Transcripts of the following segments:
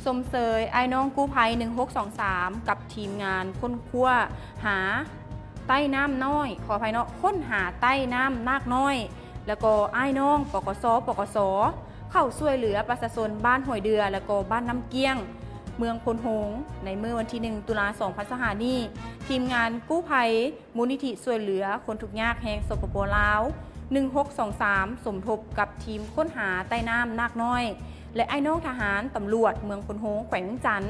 ຊົມເຊີຍອ້າຍນ້ອງກູ້ໄພ ໜຶ່ງຫົກສອງສາມ ກັບທີມງານຄົ້ນຄວ້າຫາໃຕ້ນ້ຳນ້ອຍ, ຂໍອະໄພເນາະ, ຄົ້ນຫາໃຕ້ນ້ຳນາກນ້ອຍ ແລ້ວກໍອ້າຍນ້ອງ ປກສ ປກສ ເຂົ້າຊ່ວຍເຫຼືອປະຊາຊົນບ້ານຫ້ວຍເດື່ອ ແລ້ວກໍບ້ານນ້ຳກ້ຽງ ເມືອງໂພນໂຮງ ໃນມື້ວັນທີ ໜຶ່ງ ຕຸລາ ສອງພັນຊາວຫ້ານີ້. ທີມງານກູ້ໄພ ມູນນິທິຊ່ວຍເຫຼືອຄົນທຸກຍາກແຫ່ງ ສປປ ລາວ ໜຶ່ງຫົກສອງສາມ ສົມທົບກັບທີມຄົ້ນຫາໃຕ້ນ້ຳນາກນ້ອຍ ແລະ ອ້າຍນ້ອງທະຫານຕຳຫຼວດເມືອງໂພນໂຮງ ແຂວງວຽງຈັນ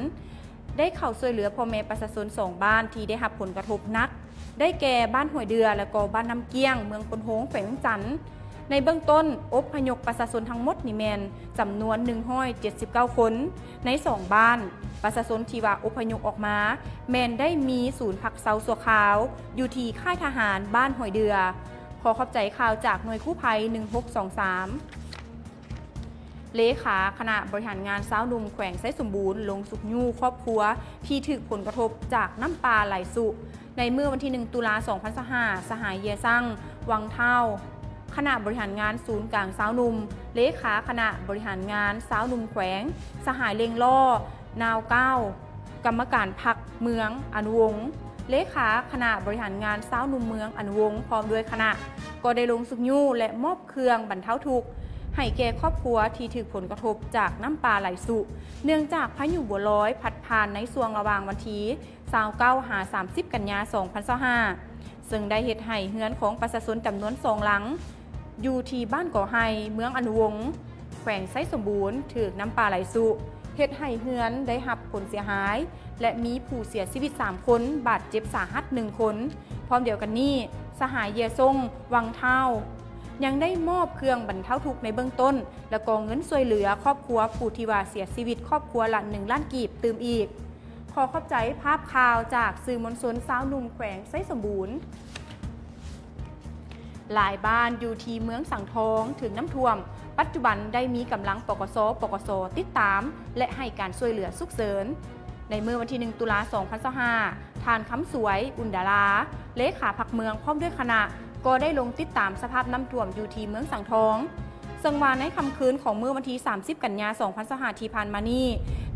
ໄດ້ເຂົ້າຊ່ວຍເຫຼືອພໍ່ແມ່ປະຊາຊົນສອງບ້ານທີ່ໄດ້ຮັບຜົນກະທົບໜັກ ໄດ້ແກ່ບ້ານຫ້ວຍເດື່ອ ແລະ ກໍບ້ານນ້ຳກ້ຽງ ເມືອງໂພນໂຮງ ແຂວງວຽງຈັນ. ໃນເບື້ອງຕົ້ນ, ອົບພະຍົບປະຊາຊົນທັງໝົດນີ້ແມ່ນຈຳນວນ ໜຶ່ງຮ້ອຍເຈັດສິບເກົ້າຄົນ. ໃນສອງບ້ານ, ປະຊາຊົນທີ່ວ່າອົບພະຍົບອອກມາ ແມ່ນໄດ້ມີສູນພັກເຊົາຊົ່ວຄາວຢູ່ທີ່ຄ້າຍທະຫານບ້ານຫ້ວຍເດື່ອ. ຂໍຂອບໃຈຂ່າວຈາກໜ່ວຍກູ້ໄພ ໜຶ່ງຫົກສອງສາມ. ເລຂາຄະນະບໍລິຫານງານຊາວໜຸ່ມແຂວງໄຊສົມບູນ ລົງຊຸກຍູ້ຄອບຄົວທີ່ຖືກຜົນກະທົບຈາກນ້ຳປ່າໄຫຼຊຸ. ໃນມື້ວັນທີ ໜຶ່ງ ຕຸລາ ສອງພັນຊາວຫ້າ, ສະຫາຍ ແຢຊັງ ວັງທ້າວ, ຄະນະບໍລິຫານງານສູນກາງຊາວໜຸ່ມ, ເລຂາຄະນະບໍລິຫານງານຊາວໜຸ່ມແຂວງ, ສະຫາຍ ເລັ່ງລໍ່ ນາວກ້າວ, ກຳມະການພັກເມືອງອະນຸວົງ, ເລຂາຄະນະບໍລິຫານງານຊາວໜຸ່ມເມືອງອະນຸວົງ ພ້ອມດ້ວຍຄະນະ ກໍໄດ້ລົງຊຸກຍູ້ ແລະ ມອບເຄື່ອງບັນເທົາທຸກໃຫ້ແກ່ຄອບຄົວທີ່ຖືກຜົນກະທົບຈາກນ້ຳປ່າໄຫຼຊຸ, ເນື່ອງຈາກພາຍຸບົວລອຍພັດຜ່ານໃນຊ່ວງລະຫວ່າງວັນທີ ຊາວເກົ້າ ຫາ ສາມສິບ ກັນຍາ ສອງພັນຊາວຫ້າ ເຊິ່ງໄດ້ເຮັດໃຫ້ເຮືອນຂອງປະຊາຊົນຈຳນວນສອງຫຼັງ ຢູ່ທີ່ບ້ານກໍໄຮ ເມືອງອະນຸວົງ ແຂວງໄຊສົມບູນ ຖືກນ້ຳປ່າໄຫຼຊຸ ເຮັດໃຫ້ເຮືອນໄດ້ຮັບຜົນເສຍຫາຍ ແລະ ມີຜູ້ເສຍຊີວິດສາມຄົນ, ບາດເຈັບສາຫັດໜຶ່ງຄົນ. ພ້ອມດຽວກັນນີ້, ສະຫາຍ ແຢຊົງ ວັງທ້າວ ຍັງໄດ້ມອບເຄື່ອງບັນເທົາທຸກໃນເບື້ອງຕົ້ນ ແລະ ກໍເງິນຊ່ວຍເຫຼືອຄອບຄົວຜູ້ທີ່ວ່າເສຍຊີວິດຄອບຄົວລະ ໜຶ່ງລ້ານກີບ ຕື່ມອີກ. ຂໍຂອບໃຈພາບຂ່າວຈາກສື່ມວນຊົນຊາວໜຸ່ມແຂວງໄຊສົມບູນ. ຫຼາຍບ້ານຢູ່ທີ່ເມືອງສັງທອງຖືກນ້ຳຖ້ວມ, ປັດຈຸບັນໄດ້ມີກຳລັງ ປກສ ປກສ ຕິດຕາມ ແລະ ໃຫ້ການຊ່ວຍເຫຼືອສຸກເສີນ. ໃນມື້ວັນທີ ໜຶ່ງ ຕຸລາ ສອງພັນຊາວຫ້າ, ທ່ານ ຄຳສວຍ ອຸ່ນດາລາ ເລຂາພັກເມືອງ ພ້ອມດ້ວຍຄະນະ ກໍໄດ້ລົງຕິດຕາມສະພາບນ້ຳຖ້ວມຢູ່ທີ່ເມືອງສັງທອງ. ເຊິ່ງວ່າໃນຄ່ຳຄືນຂອງມື້ວັນທີ ສາມສິບ ກັນຍາ ສອງພັນຊາວຫ້າ ທີ່ຜ່ານມານີ້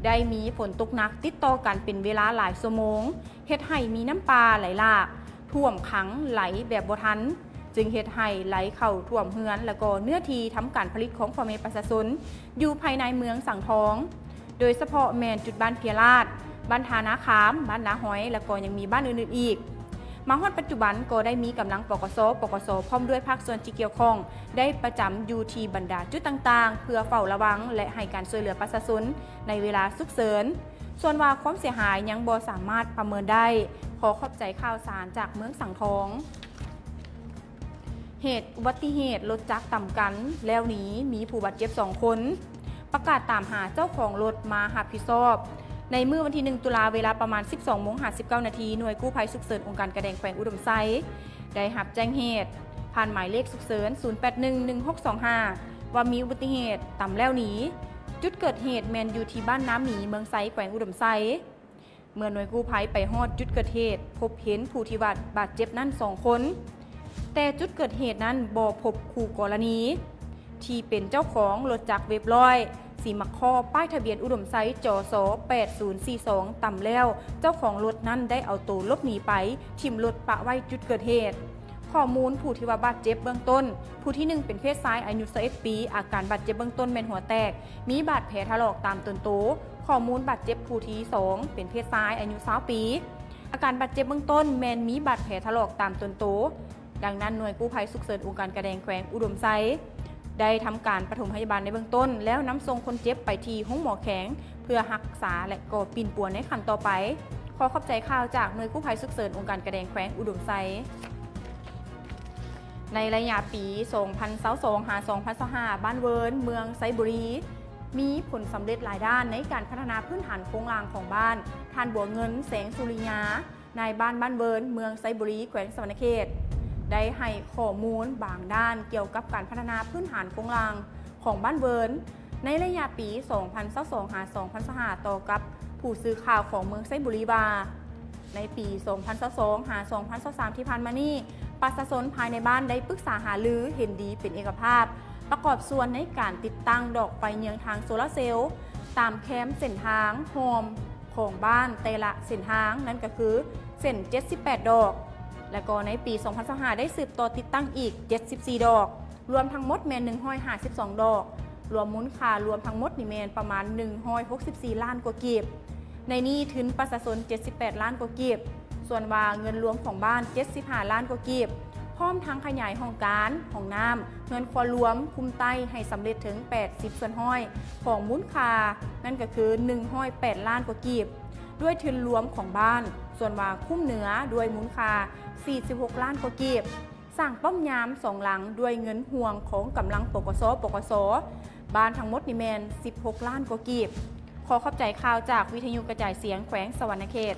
ໄດ້ມີຝົນຕົກໜັກຕິດຕໍ່ກັນເປັນເວລາຫຼາຍຊົ່ວໂມງ, ເຮັດໃຫ້ມີນ້ຳປ່າໄຫຼຫຼາກ, ຖ້ວມຂັງໄຫຼແບບບໍ່ທັນ, ຈຶ່ງເຮັດໃຫ້ໄຫຼເຂົ້າຖ້ວມເຮືອນ ແລະ ກໍເນື້ອທີ່ທຳການຜະລິດຂອງພໍ່ແມ່ປະຊາຊົນຢູ່ພາຍໃນເມືອງສັງທອງ. ໂດຍສະເພາະແມ່ນຈຸດບ້ານເພຍລາດ, ບ້ານທ່ານາຄາມ, ບ້ານນາຫອຍ ແລະ ກໍຍັງມີບ້ານອື່ນໆອີກ. ມາຮອດປັດຈຸບັນກໍໄດ້ມີກຳລັງ ປກສ ປກສ ພ້ອມດ້ວຍພາກສ່ວນທີ່ກ່ຽວຂ້ອງ ໄດ້ປະຈຳຢູ່ທີ່ບັນດາຈຸດຕ່າງໆ ເພື່ອເຝົ້າລະວັງ ແລະ ໃຫ້ການຊ່ວຍເຫຼືອປະຊາຊົນໃນເວລາສຸກເສີນ. ສ່ວນວ່າຄວາມເສຍຫາຍຍັງບໍ່ສາມາດປະເມີນໄດ້. ຂໍຂອບໃຈຂ່າວສານຈາກເມືອງສັງທອງ. ເຫດອຸບັດຕິເຫດລົດຈັກຕຳກັນແລ້ວໜີ, ມີຜູ້ບາດເຈັບສອງຄົນ, ປະກາດຕາມຫາເຈົ້າຂອງລົດມາຮັບຜິດຊອບ. ໃນມື້ວັນທີ ໜຶ່ງ ຕຸລາ ເວລາປະມານ ສິບສອງໂມງ ຫ້າສິບເກົ້ານາທີ, ໜ່ວຍກູ້ໄພສຸກເສີນອົງການການແດງແຂວງອຸດົມໄຊ ໄດ້ຮັບແຈ້ງເຫດຜ່ານໝາຍເລກສຸກເສີນ ສູນແປດໜຶ່ງ ໜຶ່ງຫົກສອງຫ້າ ວ່າມີອຸບັດຕິເຫດຕຳແລ້ວໜີ. ຈຸດເກີດເຫດແມ່ນຢູ່ທີ່ບ້ານນາໝີ ເມືອງໄຊ ແຂວງອຸດົມໄຊ. ເມື່ອໜ່ວຍກູ້ໄພໄປຮອດຈຸດເກີດເຫດ, ພົບເຫັນຜູ້ທີ່ບາດ, ບາດເຈັບນັ້ນສອງຄົນ, ແຕ່ຈຸດເກີດເຫດນັ້ນບໍ່ພົບຄູ່ກໍລະນີ ທີ່ເປັນເຈົ້າຂອງລົດຈັກເວັບຮ້ອຍ ສີໝາກຄໍ້ ປ້າຍທະບຽນອຸດົມໄຊ ຈສ ແປດສູນສີ່ສອງ ຕຳແລ້ວ. ເຈົ້າຂອງລົດນັ້ນໄດ້ເອົາໂຕຫຼົບໜີໄປ, ຖິ້ມລົດປະໄວ້ຈຸດເກີດເຫດ. ຂໍ້ມູນຜູ້ທີ່ວ່າບາດເຈັບເບື້ອງຕົ້ນ, ຜູ້ທີໜຶ່ງເປັນເພດຊາຍອາຍຸຊາວເອັດປີ, ອາການບາດເຈັບເບື້ອງຕົ້ນແມ່ນຫົວແຕກ, ມີບາດແຜຖະຫຼອກຕາມຕົນໂຕ. ຂໍ້ມູນບາດເຈັບຜູ້ທີສອງເປັນເພດຊາຍອາຍຸຊາວປີ, ອາການບາດເຈັບເບື້ອງຕົ້ນແມ່ນມີບາດແຜຖະຫຼອກຕາມຕົນໂຕ. ດັ່ງນັ້ນ, ໜ່ວຍກູ້ໄພສຸກເສີນອົງການການແດງແຂວງອຸດົມໄຊ ໄດ້ທຳການປະຖົມພະຍາບານໃນເບື້ອງຕົ້ນ ແລ້ວນຳສົ່ງຄົນເຈັບໄປທີ່ໂຮງໝໍແຂວງ ເພື່ອຮັກສາ ແລະ ກໍປິ່ນປົວໃນຂັ້ນຕໍ່ໄປ. ຂໍຂອບໃຈຂ່າວຈາກໜ່ວຍກູ້ໄພສຸກເສີນອົງການການແດງແຂວງອຸດົມໄຊ. ໃນໄລຍະປີສອງພັນຊາວສອງ ຫາ ສອງພັນຊາວຫ້າ ບ້ານເວີນ ເມືອງໄຊບູລີ ມີຜົນສຳເລັດຫຼາຍດ້ານໃນການພັດທະນາພື້ນຖານໂຄງລ່າງຂອງບ້ານ. ທ່ານ ບົວເງິນ ແສງສຸລິຍາ ນາຍບ້ານບ້ານເວີນ ເມືອງໄຊບູລີ ແຂວງສະຫວັນນະເຂດ ໄດ້ໃຫ້ຂໍ້ມູນບາງດ້ານກ່ຽວກັບການພັດທະນາພື້ນຖານໂຄງລ່າງຂອງບ້ານເວີນ ໃນໄລຍະປີສອງພັນຊາວສອງ ຫາ ສອງພັນຊາວຫ້າ ຕໍ່ກັບຜູ້ສື່ຂ່າວຂອງເມືອງໄຊບູລີວ່າ, ໃນປີສອງພັນຊາວສອງ ຫາ ສອງພັນຊາວສາມ ທີ່ຜ່ານມານີ້, ປະຊາຊົນພາຍໃນບ້ານໄດ້ປຶກສາຫາລືເຫັນດີເປັນເອກະພາບ ປະກອບສ່ວນໃນການຕິດຕັ້ງດອກໄຟເຍືອງທາງໂຊລາເຊວ ຕາມແຄມເສັ້ນທາງຮ່ອມຂອງບ້ານແຕ່ລະເສັ້ນທາງ ນັ້ນກໍຄືເສັ້ນເຈັດສິບແປດດອກ ແລະກໍໃນປີສອງພັນຊາວຫ້າ ໄດ້ສືບຕໍ່ຕິດຕັ້ງອີກເຈັດສິບສີ່ດອກ ລວມທັງໝົດແມ່ນໜຶ່ງຮ້ອຍຫ້າສິບສອງດອກ ລວມມູນຄ່າລວມທັງໝົດນີ້ແມ່ນປະມານໜຶ່ງຮ້ອຍຫົກສິບສີ່ລ້ານກວ່າກີບ. ໃນນີ້ທຶນປະຊາຊົນເຈັດສິບແປດລ້ານກວ່າກີບ ສ່ວນວ່າເງິນລວມຂອງບ້ານເຈັດສິບຫ້າລ້ານກວ່າກີບ ພ້ອມທັງຂະຫຍາຍຫ້ອງການ, ຫ້ອງນ້ຳ, ເຮືອນຄົວລວມ, ຄຸ້ມໃຕ້ໃຫ້ສຳເລັດເຖິງແປດສິບສ່ວນຮ້ອຍຂອງມູນຄ່າ ນັ້ນກໍຄືໜຶ່ງຮ້ອຍແປດລ້ານກວ່າກີບ ດ້ວຍທຶນລວມຂອງບ້ານ, ສ່ວນວ່າຄຸ້ມເໜືອດ້ວຍມູນຄ່າສີ່ສິບຫົກລ້ານກວ່າກີບ. ສ້າງປ້ອມຍາມສອງຫຼັງດ້ວຍເງິນຮ່ວງຂອງກຳລັງ ປກສ ປກສ ບ້ານທັງໝົດນີ້ແມ່ນສິບຫົກລ້ານກວ່າກີບ. ຂໍຂອບໃຈຂ່າວຈາກວິທະຍຸກະຈາຍສຽງແຂວງສະຫວັນນະເຂດ.